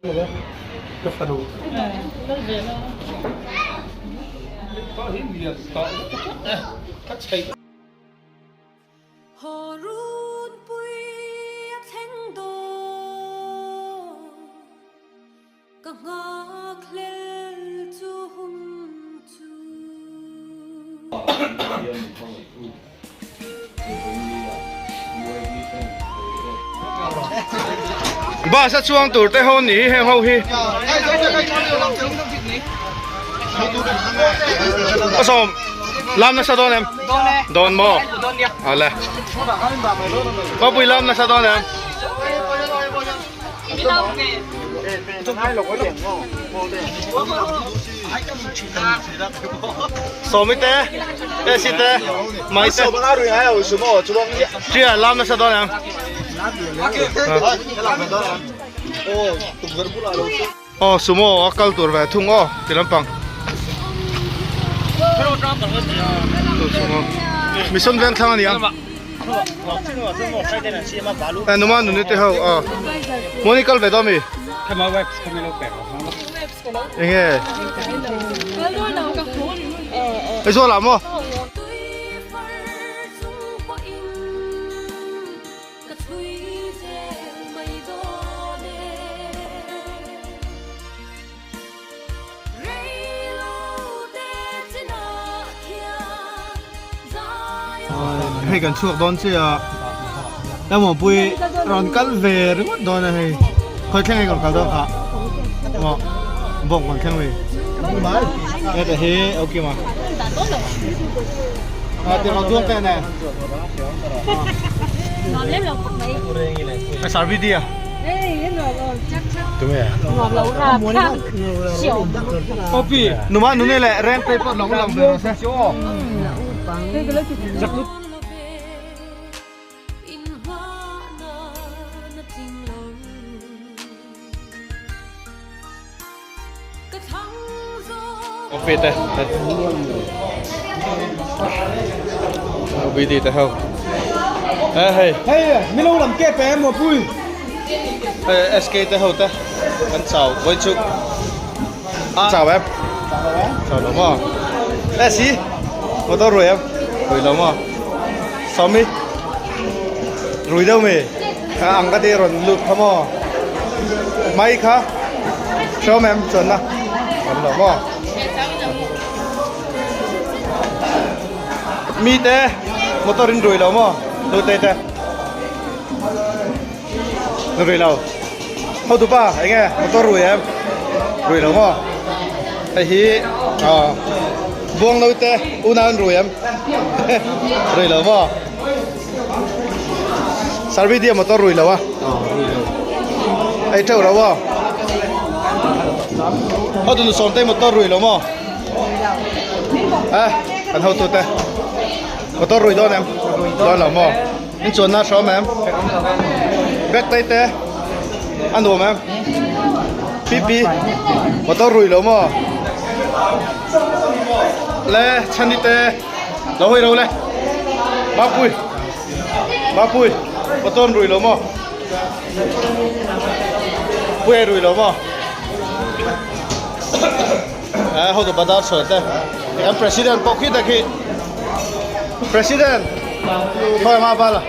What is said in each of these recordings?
Ka fanu. Bus a chuang tur te ho ni hi heng ho hi a sawm lam nasa dawn em dawn maw ale mapui lam nasa dawn em Sawmi te, Esi te, Mai te. Tia lam nasa dawn em? Aw sumo a kal tur ve thung aw ti lampang. Mission veng thlang a ni ang. Numa nuni te ho aw. Moni kal ve dawn mi? Enge? Ei zual ah maw? Hei kan chhuak dawn che a emaw pui rawn kal ve ringawt dawn a hei khawi thleng nge rawn kal dawn kha maw bawng rawn thleng ve heta hi okay ma a ti rawn tuang te nè a sarvidi a Numa nune leh reng te pawh lo lang ve rawh se. Coffee te OBD te ho hei hei milo lam ke pe mo pui hei SK te ho te kan chau voi chu chau em chau lo mo e si motor rui em rui lo mo sawmi rui deuh mi ang ka ti rawn lut kha maw mai kha hreawm em chuan na awm lo maw mi te motor in rui lo maw nu te te nu rui lo ho tu pa eng nge motor rui em rui lo maw hei hi ah buang no te unau in rui em rui lo maw. Sarvidia motor rui lo a ei teuh lo aw hotu nu sawm te motor rui lo maw eh kan hotu te motor rui dawn em dawn lo maw in chuan na hrawm em bag te te a nuam em pipi motor rui lo maw le chhani te Lo hawi lo le. Mapui. Mapui. Motor rui lo maw? Pui ai rui lo maw? Eh, ho tu badar soi te. Kan president pawh khi ta khi. President. Thôi ma ba la.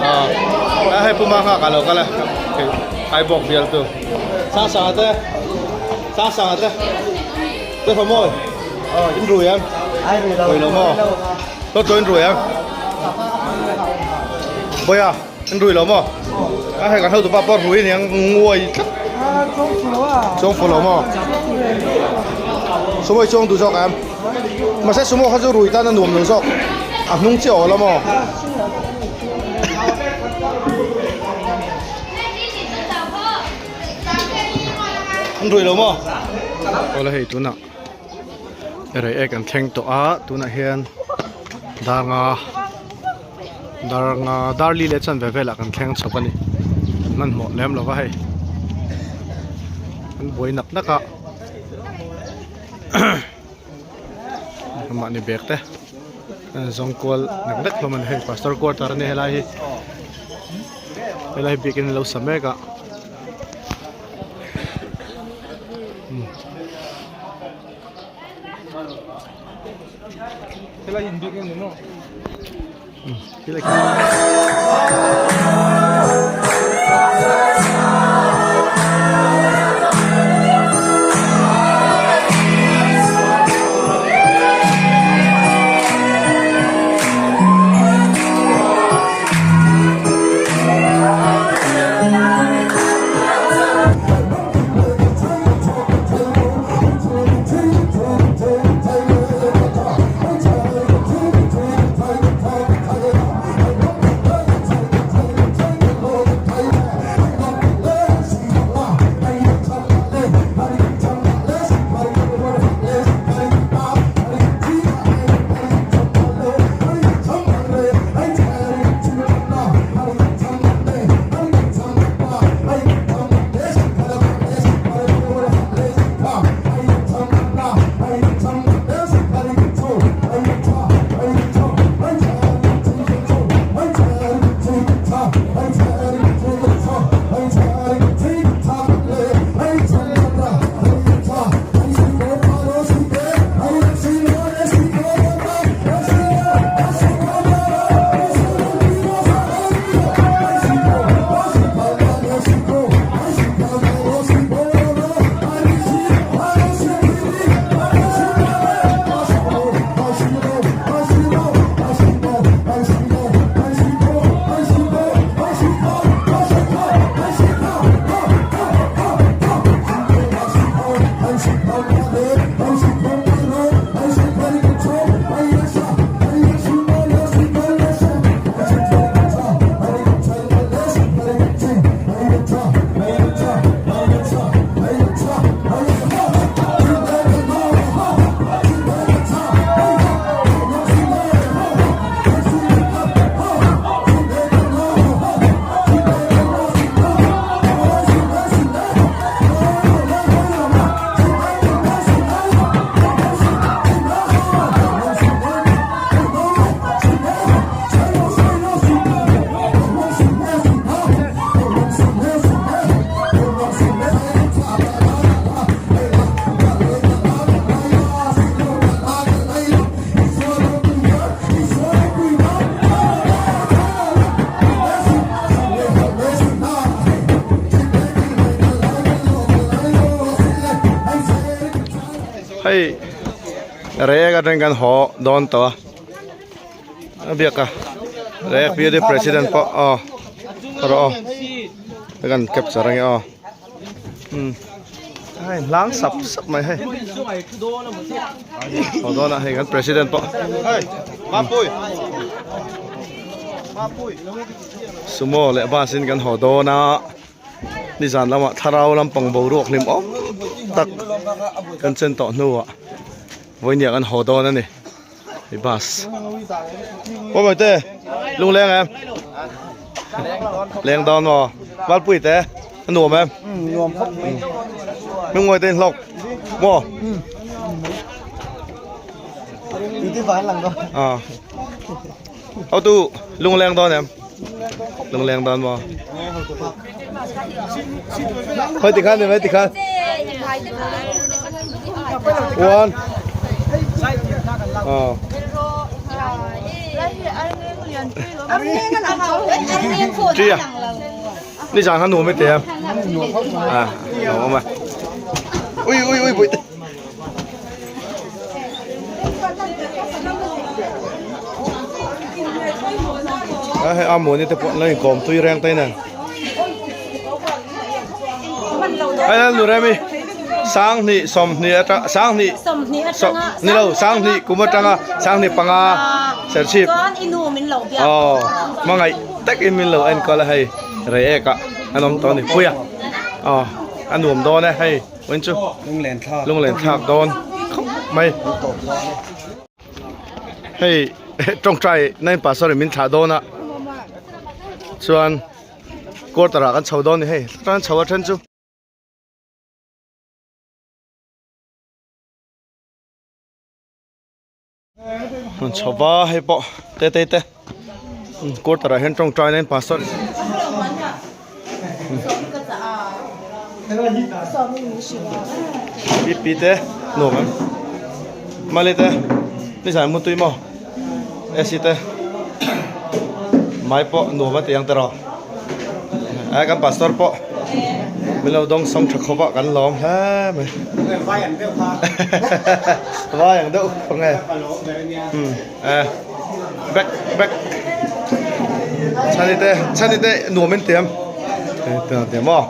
Ah, eh hei puma nga ka lo ka le. Ai bok bial tu. Sang sang te. Sang sang te. Tôi phải mồi. In rui em. Rui lo maw? Tốt tôi in rui em. Bôi à, in rui lo maw? A hei kan hotu pa pawh rui aniang nguai tlat. Chuang fu lo maw? Sumo i chuang duh zawk em? Mahse sumo kha chu rui tan a nuam lo zawk. A hnung chiah aw la maw? An rui lo maw? Awle hei tunah rei ek an thleng tawh a tunah hian dar nga dar nga dar li leh chuan ve velah kan thleng chho a ni an hmanhmawh lem lo va hei an buai nak nak a mahni bag te an zawng kual nek nek hlawm a ni hei pastor quarter a ni helai hi helai hi biakin an lo sa mek a. Hei rek atang kan haw dawn tawh a a biak a rek beauty president pawh aw rawh aw kan capture ange aw. Umm a in hlang sap sap mai hei haw dawn ah hei kan president pawh sumo leh bus in kan haw dawn a nizan lamah thlarau lampang boruak hlim awm tak kan chen tawh hnuah vawinia kan haw dawn a ni hei bus pawh te lungleng em leng dawn maw valpui te a nuam em nuam khawp mai mi ngawih te in hlawk maw ti van lang dawn à hotu lungleng dawn em lungleng dawn maw thôi thì khan thì mấy thì khan one ờ Tri à Ni zan khan nuam mai te em À nuam awm a Ui ui ui bụi A hei Amuani te pawh an lo inkawm tui reng te nen Hei a nu Remi Sanghnih sawmhnih atang Sanghnih ni lo Sanghnih kum atanga Sanghnih panga Serchhip aw hmangaih takin min lo enkawl a hei Reiek ah an awm tawh a ni Puia aw a nuam dawn e hei vawiin chu lunglen thlak dawn khawp mai hei tawngtai na in pastor in min thlah dawn a chuan quarter ah kan chho dawn a ni hei tan chho a then chu. Hmun chho va hei pawh te te te quarter ah hian tawngtai na in pastor pi pi te nuam em. Mali te nizan mutui maw AC te mai pawh nuam a ti ang tiraw eh kan pastor pawh min lo dawng sawng tha khawp a kan lawm hle mai Vai ang deuh kha vai ang deuh kha nge umm eh back back chhani te chhani te nuam in tiam tiam maw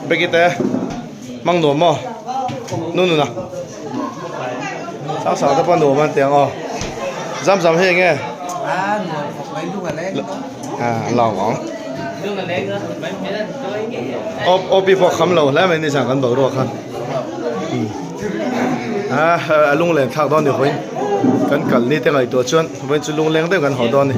Becky te hmang nuam maw nu nuna sang sang te pawh nuam an ti ang aw zam zam hi enge lawng awng OP pawh kham lo hle mai ni zan kan boruak khan a lungleng thlak dawn ni vawiin kan kal ni te ngaihtuah chuan vawiin chu lungleng deuh kan haw dawn a ni.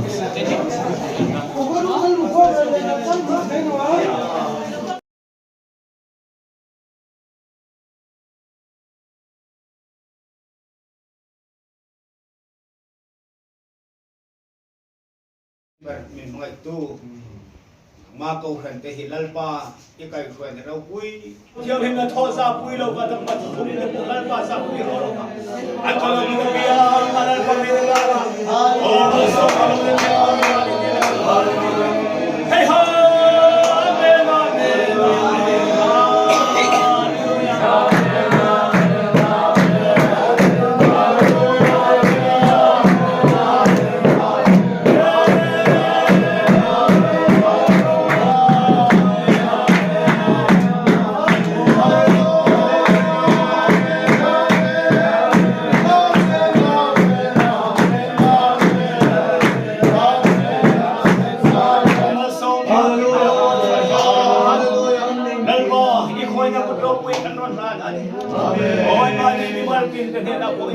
Min hmangaihtu Nangma Kohhran te hi Lalpa i kaihhruaina ropui. Thianghlimna thaw zapui lo va dam pathum te pawh Lalpa zapui haw lo va an kal lo ni piang a Lalpa min la aw malsawm ka lo ni piang Hei ha Amen Amen Amen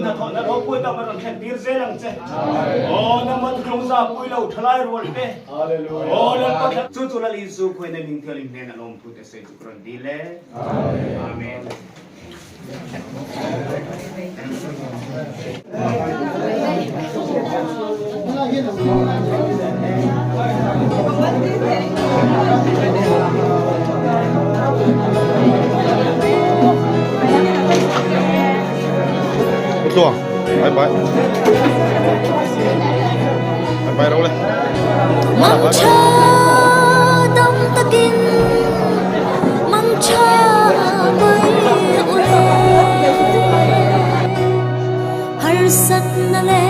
Hallelujah. Chu chu Lal Isu khuaina ming thianghlim hnen a lawmthu te sawi chu ka rawn dil e. Amen. Tluang bye bye bye bye ro le Mang tha dam takin mang tha mai ule harsat na le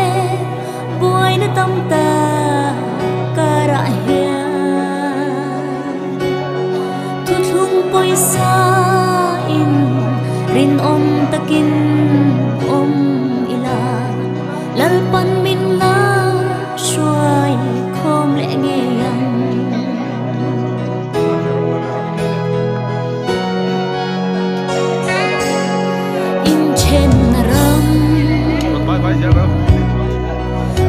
buai na tam ta karah hian thuthlung pawisa in rinawm takin awm ila Lalpan min la hruai khawm leh ngei ang. Inthenna ram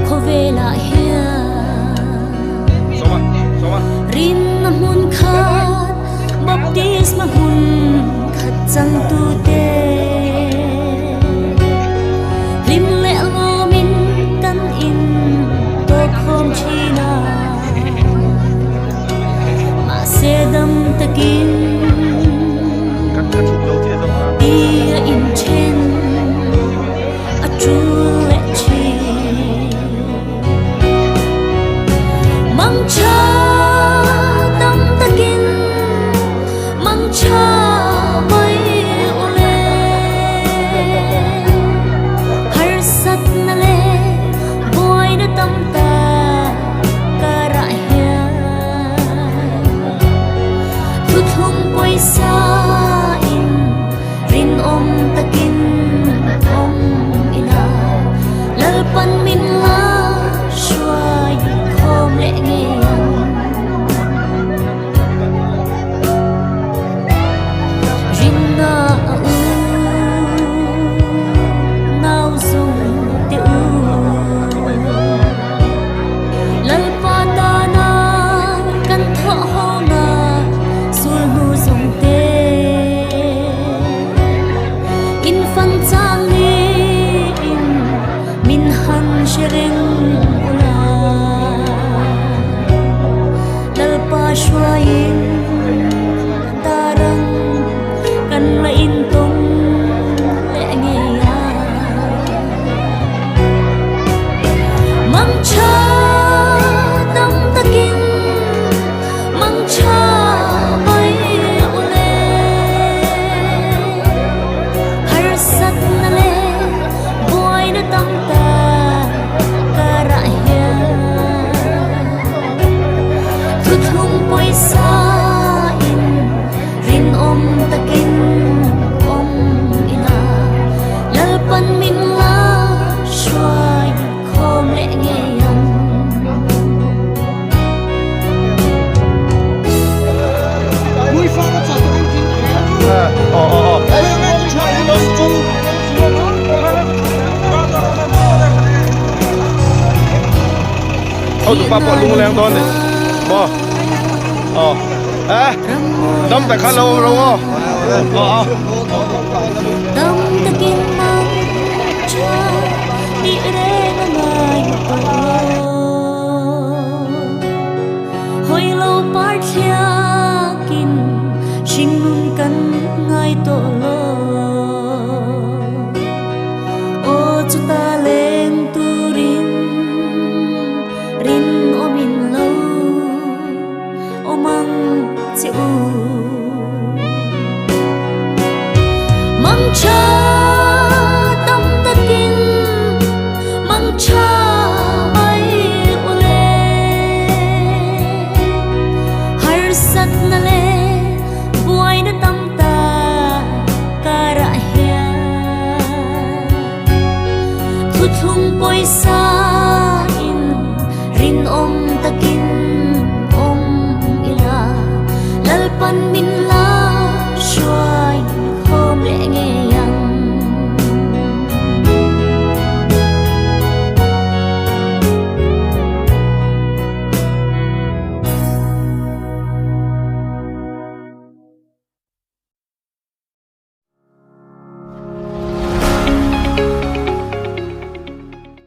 khawvelah hian rinna hmun khat baptisma hmun khat changtute hlim leh lawmin kan in tawkkhawm thin a, mahse dam takin ti a inthen a tul leh thin. Mang tha dam takin mang tha mai u le harsatna leh buaina tam tak karah hian thuthlung pawisa in rinawm takin awm ila Lalpan min la hruai khawm leh ngei ang. Rinna a u nau zung te u Lalpa tana kan thawh ho na sulhnu zung te in fan chang ni in min han hre reng ula Lalpa hruaiin darang kan la intawng leh ngei a. Aw aw aw. Hotupa pawh lungleng dawn ni maw aw eh dam tak khan lo awm ro aw aw aw. Dam takin mang tha ni reng a ngai tawh lo Hawi lo par thliakin hringnun kan ngai tawh lo.